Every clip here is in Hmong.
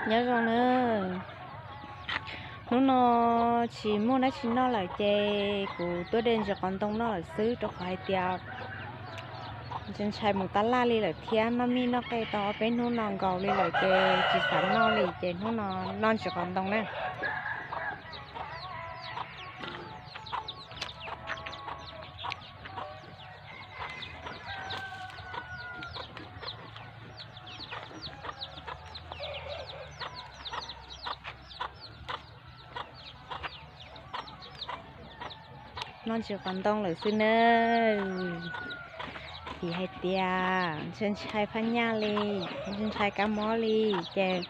Nyob zoo na, hnub no tsis muaj dab tsi noj lawm ces kuv tuaj de ntsis qos ntoo noj lawm xwb, rau qhov hais tias ntshai mus tab laj li lawm thiab, noj mij noj qe tau ob peb hnub no nkaus li lawm ces tsis xav noj li, ces hnub no noj ntsis qos ntoo na. Noj ntsis qos ntoo lawm xwb nawb. Vim hais tias ntshai ntshai phaj nyaj li, ntshai ntshai kab mob li ces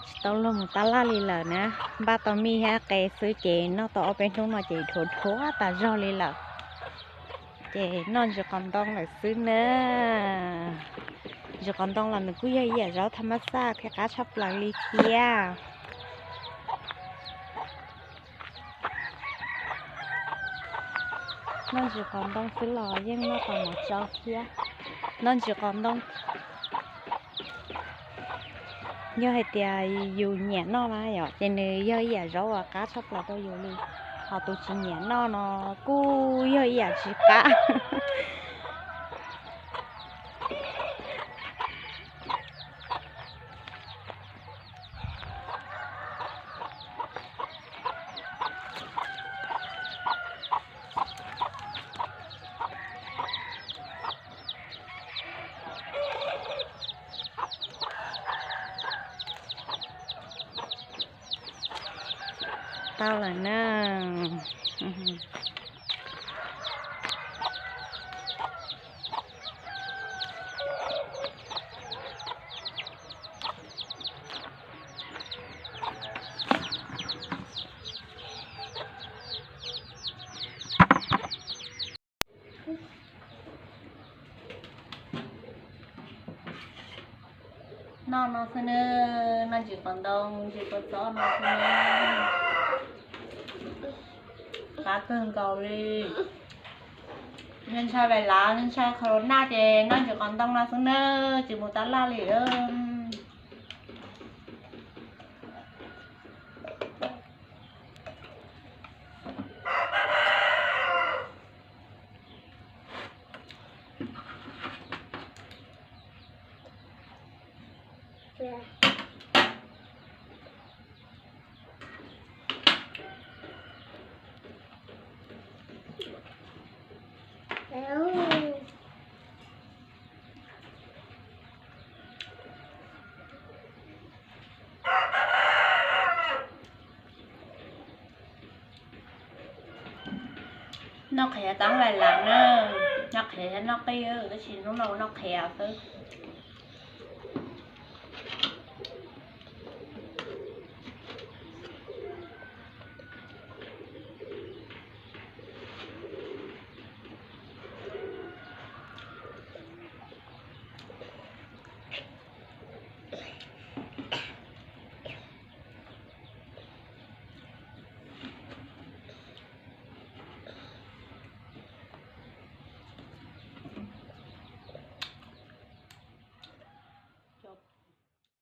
tsis tau luag mus tab laj li lawm na. Npaj tau mij thiab qe xwb ces noj tau ob peb hnub no ces dhuav dhuav tas zog li lawm. Ces noj ntsis qos ntoo lawm xwb na. Ntsis qos ntoo los nws kuj yog ib yam zaub thaj mab xaj thiab qab tshaj plaws li thiab. Noj ntsis qos ntoo xwb los yeej noj tau mov tsau thiab. Noj ntsis qos ntoo, yog hais tias yus nyiam noj na yom, ces nws yog ib yam zaub uas qab tshaj plaws rau yus li. Ho tus tsis nyiam noj no kuj yog ib yam tsis qab. Tau lawm na. Noj no xwb nawb, noj ntsis qos ntoo ntsis kua txob no xwb nawb. Qab kawg nkaus li. Ntshai vais lav ntshai corona ces noj ntsis qos ntoo no xwb nawb, tsis mus tab laj li. Noj qhiav tab vais lav na, noj qhiav thiab noj qij, tab sis hnub no noj qhiav xwb.